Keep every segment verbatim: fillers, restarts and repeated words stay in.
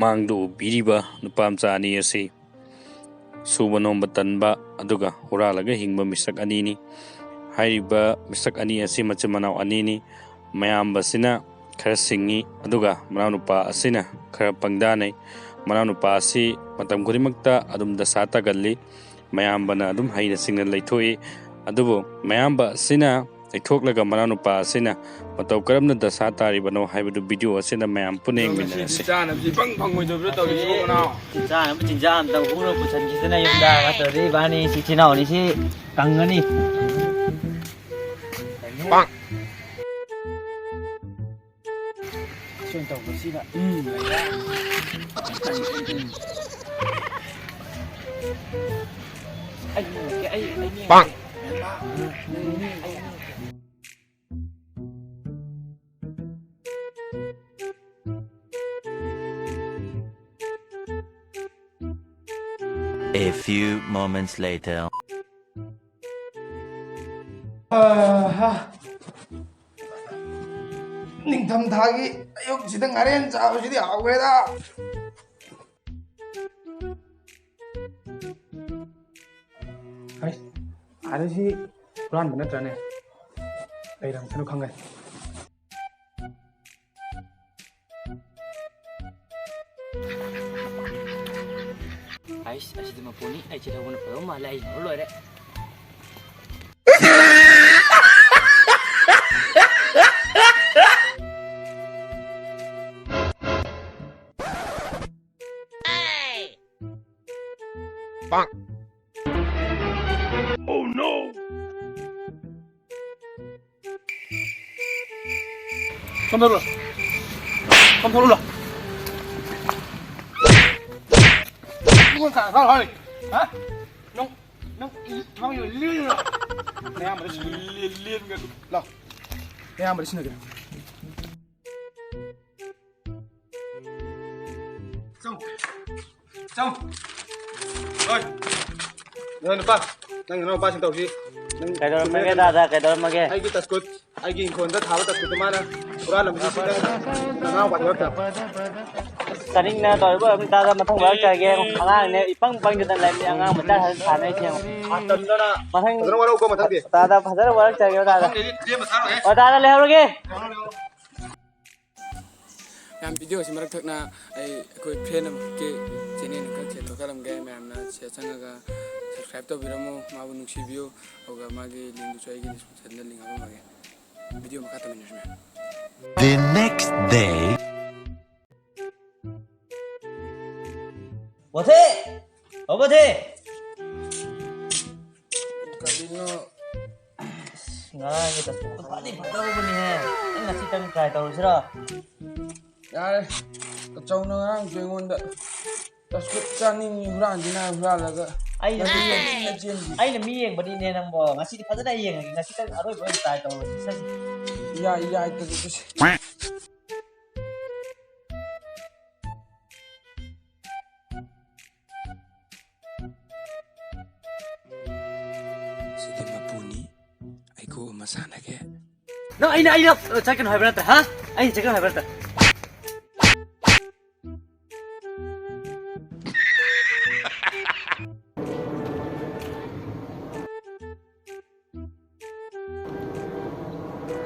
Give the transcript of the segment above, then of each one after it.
ꯃꯥꯡꯗ ꯎꯕꯤꯔꯤꯕ ꯅꯨꯄꯥ ꯃꯆꯥ ꯑꯅꯤ ꯑꯁꯤ ꯁꯨꯕ ꯅꯣꯝꯕ ꯇꯟꯕ ꯑꯗꯨꯒ ꯍꯨꯔꯥꯜꯂꯒ ꯍꯤꯡꯕ ꯃꯤꯁꯛ ꯑꯅꯤꯅꯤ꯫ ꯍꯥꯏꯔꯤꯕ ꯃꯤꯁꯛ ꯑꯅꯤ ꯑꯁꯤ ꯃꯆꯤꯟ ꯃꯅꯥꯎ ꯑꯅꯤꯅꯤ꯫ ꯃꯌꯥꯝꯕꯁꯤꯅ ꯈꯔ ꯁꯤꯡꯉꯤ, ꯑꯗꯨꯒ ꯃꯅꯥꯎꯅꯨꯄꯥ ꯑꯁꯤꯅ ꯈꯔ ꯄꯪꯗꯥꯅꯩ꯫ ꯃꯅꯥꯎꯅꯨꯄꯥ ꯑꯁꯤ ꯃꯇꯝ ꯈꯨꯗꯤꯡꯃꯛꯇ ꯑꯗꯨꯝ ꯗꯁꯥ ꯇꯥꯒꯜꯂꯤ꯫ ꯃꯌꯥꯝꯕꯅ ꯑꯗꯨꯝ ꯍꯩꯅ ꯁꯤꯡꯅ ꯂꯩꯊꯣꯛꯏ꯫ ꯑꯗꯨꯕꯨ ꯃꯌꯥꯝꯕ ꯑꯁꯤꯅ ꯂꯩꯊꯣꯛꯂꯒ ꯃꯅꯥꯎꯅꯨꯄꯥ ꯑꯁꯤꯅ ꯃꯇꯧ ꯀꯔꯝꯅ ꯗꯁꯥ ꯇꯥꯔꯤꯕꯅꯣ ꯍꯥꯏꯕꯗꯨ ꯚꯤꯗꯤꯑꯣ ꯑꯁꯤꯗ ꯃꯌꯥꯝ ꯄꯨꯟꯅ ꯌꯦꯡꯃꯤꯟꯅꯔꯁꯤ꯫ ꯆꯥꯅꯕꯁꯤ ꯏꯐꯪ ꯐꯪꯉꯣꯏꯗꯕ꯭ꯔꯥ ꯇꯧꯔꯤꯁꯤꯕꯣ, ꯃꯅꯥꯎ? ꯆꯥꯅꯕ ꯆꯤꯟꯖꯥꯛ ꯑꯝꯇ ꯍꯨꯔ ꯄꯨꯁꯟꯈꯤꯗꯅ ꯌꯨꯝꯗ꯫ ꯅꯠꯇ꯭ꯔꯗꯤ ꯏꯕꯥꯅꯤ ꯁꯤ ꯏꯆꯤꯟ ꯏꯅꯥꯎꯅꯤ ꯁꯤ ꯀꯪꯉꯅꯤ꯫ ꯁꯨꯃꯥꯏꯅ ꯇꯧꯕꯁꯤꯗ꯫ ꯎꯝ꯫ ꯑꯩ ꯅꯦꯛꯀꯦ, ꯑꯩ, ꯑꯩ ꯅꯦꯛꯀꯦ꯫ ꯄꯥꯡ꯫ A few moments later. ꯑꯥ꯫ ꯅꯤꯡꯊꯝꯊꯥꯒꯤ ꯑꯌꯨꯛꯁꯤꯗ ꯉꯥꯔꯦꯟ ꯆꯥꯕꯁꯤꯗꯤ ꯍꯥꯎꯈ꯭ꯔꯦꯗ꯫ ꯍꯩ, ꯑꯥꯗꯁꯤ ꯍꯨꯔꯥꯟꯕ ꯅꯠꯇ꯭ꯔꯅꯦ? ꯂꯩꯔꯝꯁꯅꯨ ꯈꯪꯒꯅꯤ꯫ ꯑꯩꯁ, ꯑꯁꯤꯗꯤ ꯃꯄꯨꯅꯤ꯫ ꯑꯩ ꯆꯦꯜꯍꯧꯕꯅ ꯐꯗꯧ ꯃꯥꯜꯂꯦ꯫ ꯑꯩ ꯂꯣꯏꯔꯦ꯫ Oh no! ꯀꯝꯗꯧꯔꯣ? ꯀꯝꯗꯧꯔꯣ? ꯅꯪ ꯀꯅꯥ ꯐꯥꯎ ꯍꯥꯏ? ꯍꯥ? ꯅꯪ, ꯅꯪ ꯊꯥꯡ ꯌꯣ ꯂꯦꯟ꯫ ꯅꯌꯥꯝꯕꯗ ꯁꯤꯟꯅꯒꯦ꯫ ꯂꯦꯟ, ꯂꯦꯟꯒꯅꯨ꯫ ꯂꯥꯎ꯫ ꯅꯌꯥꯝꯕꯗ ꯁꯤꯟꯅꯒꯦ꯫ ꯆꯪꯉꯨ꯫ ꯆꯪꯉꯨ꯫ ꯍꯣꯏ꯫ ꯅꯣꯏ ꯅꯨꯄꯥ, ꯅꯪ ꯅꯅꯥꯎꯄꯥꯁꯤꯡ ꯇꯧꯁꯤ꯫ ꯅꯪ ꯀꯩꯗꯧꯔꯝꯃꯒꯦ ꯗꯥꯗꯥ, ꯀꯩꯗꯧꯔꯝꯃꯒꯦ? ꯑꯩꯒꯤ ꯇꯁꯀꯨꯠ, ꯑꯩꯒꯤ ꯏꯪꯈꯣꯜꯗ ꯊꯥꯕ ꯇꯁꯀꯨꯠꯇꯣ ꯃꯥꯅ ꯍꯨꯔꯥꯜꯂꯝꯕꯁꯤ ꯁꯤ ꯅꯪ ꯅꯅꯥꯎꯄꯥꯗ ꯍꯦꯛꯇ꯫ ꯆꯥꯅꯤꯡꯅ ꯇꯧꯔꯤꯕ ꯑꯣꯏꯔꯝꯅꯤ꯫ ꯇꯥꯗ ꯃꯊꯪ ꯋꯥꯔꯛꯆꯔꯒꯦ꯫ ꯑꯉꯥꯡꯅꯦ ꯏꯄꯪ ꯄꯪꯗꯅ ꯂꯩꯕꯅꯤ꯫ ꯑꯉꯥꯡ ꯃꯆꯥ ꯁꯥꯟꯅ-, ꯁꯥꯟꯅꯩꯁꯦ ꯌꯦꯡꯉꯣ꯫ ꯃꯊꯪ ꯐꯖꯅ ꯋꯥꯔꯛꯎꯀꯣ ꯃꯊꯪꯗꯤ꯫ ꯇꯥꯗ ꯐꯖꯅ ꯋꯥꯔꯛꯆꯔꯒꯦ ꯇꯥꯗ꯫ ꯃꯊꯪꯗꯩꯗꯤ ꯂꯦꯝꯅ ꯊꯥꯔꯣꯏꯍꯦ꯫ ꯑꯣ ꯇꯥꯗ ꯂꯩꯍꯧꯔꯒꯦ꯫ ꯃꯌꯥꯝ ꯚꯤꯗꯤꯑꯣꯁꯤ ꯃꯔꯛ ꯊꯛꯅ ꯑꯩ ꯑꯩꯈꯣꯏ ꯐ꯭ꯔꯦꯟ ꯑꯃꯈꯛꯀꯤ ꯆꯦꯅꯦꯜ ꯑꯃꯈꯛ ꯁꯦ ꯊꯣꯛꯍꯜꯂꯝꯒꯦ꯫ ꯃꯌꯥꯝꯅ ꯁꯤꯗ ꯆꯪꯉꯒ ꯁꯕꯁꯀ꯭ꯔꯥꯏꯕ ꯇꯧꯕꯤꯔꯝꯃꯣ꯫ ꯃꯥꯕꯨ ꯅꯨꯡꯁꯤꯕꯤꯌꯨ꯫ ꯑꯗꯨꯒ ꯃꯥꯒꯤ ꯂꯤꯡꯗꯨꯁꯨ ꯑꯩꯒꯤ ꯗꯤꯁꯀ꯭ꯔꯤꯞꯁꯟꯗ ꯂꯤꯡ ꯍꯥꯞꯄꯝꯃꯒꯦ꯫ ꯚꯤꯗꯤꯑꯣ ꯃꯈꯥ ꯇꯝꯃꯤꯟꯅꯔꯁꯤ ꯃꯌꯥꯝ꯫ The next day. ꯕꯣꯊꯦ! ꯑꯣ ꯕꯣꯊꯦ! ꯀꯔꯤꯅꯣ? ꯑꯁ, ꯉꯔꯥꯡꯒꯤ ꯇꯁꯇꯨ ꯐꯗꯤ ꯐꯖꯍꯧꯕꯅꯤꯍꯦ꯫ ꯑꯩ ꯉꯁꯤꯇꯪ try ꯇꯧꯔꯁꯤꯔꯣ? ꯌꯥꯔꯦ꯫ ꯀꯆꯧꯅ ꯉꯔꯥꯡꯁꯨ ꯑꯩꯉꯣꯟꯗ ꯇꯁꯀꯨꯠ ꯆꯥꯅꯤꯡꯉꯤ ꯍꯨꯔꯥꯟꯁꯤꯅ ꯍꯨꯔꯥꯜꯂꯒ ꯑꯩꯅ ꯅꯪꯗꯤ ꯃꯤ ꯆꯦꯟꯁꯤ, ꯆꯦꯟꯁꯤ, ꯆꯦꯟꯁꯤ꯫ ꯑꯩꯅ ꯃꯤ ꯌꯦꯡꯕꯅꯤꯅꯦ ꯅꯪꯕꯣ꯫ ꯉꯁꯤꯗꯤ ꯐꯖꯅ ꯌꯦꯡꯉꯒꯦ꯫ ꯉꯁꯤꯇꯪ ꯑꯔꯣꯏꯕ ꯑꯣꯏꯅ try ꯇꯧꯔꯁꯤ꯫ ꯁꯦ, ꯁꯦ꯫ ꯌꯥꯏ, ꯌꯥꯏ, ꯇꯧꯁꯤ, ꯇꯧꯁꯤ꯫ ꯁꯤꯗꯤ ꯃꯄꯨꯅꯤ꯫ ꯑꯩ ꯀꯣꯛ ꯑꯃ ꯁꯥꯟꯅꯒꯦ꯫ ꯅꯪ ꯑꯩꯅ, ꯑꯩꯅ ꯆꯠꯀꯅꯨ ꯍꯥꯏꯕ ꯅꯠꯇ꯭ꯔꯥ? ꯍꯥ? ꯑꯩꯅ ꯆꯠꯀꯅꯨ ꯍꯥꯏꯕ ꯅꯠꯇ꯭ꯔꯥ?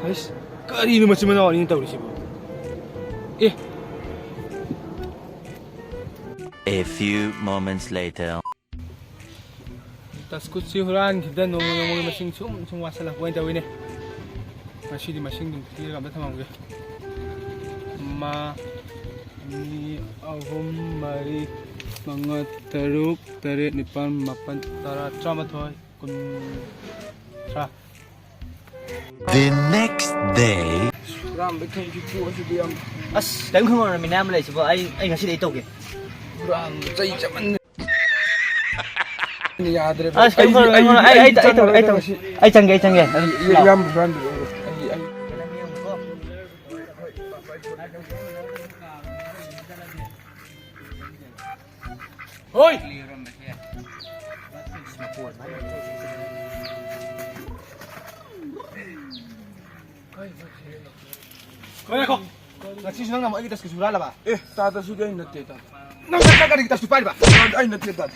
ꯍꯩꯁ, ꯀꯔꯤꯅꯣ ꯃꯆꯤꯟ ꯃꯅꯥꯎ ꯑꯅꯤꯅ ꯇꯧꯔꯤꯁꯤꯕꯣ? ꯑꯦ꯫ A few moments later. ꯇꯁꯀꯨꯠꯁꯤ ꯍꯨꯔꯥꯟꯈꯤꯕꯗ ꯅꯣꯡꯃ ꯅꯣꯡꯃꯒꯤ ꯃꯁꯤꯡ ꯁꯨꯝ ꯁꯨꯝ ꯋꯥꯠꯁꯜꯂꯛꯄ ꯑꯣꯏꯅ ꯇꯧꯋꯤꯅꯦ꯫ ꯉꯁꯤꯗꯤ ꯃꯁꯤꯡꯗꯨꯝ ꯊꯤꯔꯒ ꯑꯝꯇ ꯊꯝꯃꯝꯒꯦ꯫ ꯑꯃ, ꯑꯅꯤ, ꯑꯍꯨꯝ, ꯃꯔꯤ, ꯃꯉꯥ, ꯇꯔꯨꯛ, ꯇꯔꯦꯠ, ꯅꯤꯄꯥꯜ, ꯃꯥꯄꯜ, ꯇꯔꯥ, ꯇꯔꯥꯃꯥꯊꯣꯏ, ꯀꯨꯟ, ꯇꯔꯥ꯫ The next day. ꯍꯨꯔꯥꯟꯕ ꯊꯣꯡꯁꯤ ꯊꯣꯛꯑꯁꯤꯗꯤ ꯌꯥꯝ ꯑꯁ, ꯀꯔꯤꯝ ꯈꯪꯉꯝꯃꯔꯣꯏ ꯃꯤ ꯑꯌꯥꯝꯕ ꯂꯩꯁꯤꯕꯣ꯫ ꯑꯩ, ꯑꯩ ꯉꯁꯤꯗꯤ ꯑꯩ ꯇꯧꯒꯦ꯫ ꯍꯨꯔꯥꯟꯕ ꯆꯩ ꯆꯞꯃꯟ-, ꯌꯥꯗ꯭ꯔꯦ꯫ ꯑꯁ, ꯀꯩꯝ ꯑꯩ, ꯈꯜꯂꯨꯅꯨ, ꯑꯩ, ꯀꯩꯝ ꯈꯜꯂꯨꯅꯨ꯫ ꯑꯩ, ꯑꯩ, ꯑꯩ, ꯑꯩ ꯇꯧꯒꯦ, ꯑꯩ ꯇꯧꯒꯦ꯫ ꯉꯁꯤ ꯑꯩ ꯆꯪꯒꯦ, ꯑꯩ ꯆꯪꯒꯦ꯫ ꯑꯩ, ꯑꯩ ꯏꯌꯥꯝꯕ ꯍꯨꯔꯥꯟꯕꯤꯔꯛꯑꯣ꯫ ꯑꯩ, ꯑꯩ꯫ ꯍꯣꯏ! ꯉꯥꯏꯈꯣ꯫ ꯉꯁꯤꯁꯨ ꯅꯪꯅ ꯑꯃꯨꯛ ꯑꯩꯒꯤ ꯇꯁꯀꯤꯁꯨ ꯍꯨꯔꯥꯜꯂꯕ? ꯑꯦ, ꯇꯥꯗ, ꯁꯤꯗꯤ ꯑꯩ ꯅꯠꯇꯦ, ꯇꯥꯗ꯫ ꯅꯪ ꯀꯔꯤꯒꯤ ꯇꯁꯀꯤ ꯄꯥꯏꯔꯤꯕ? ꯇꯥꯗ, ꯑꯩ ꯅꯠꯇꯦ, ꯇꯥꯗ꯫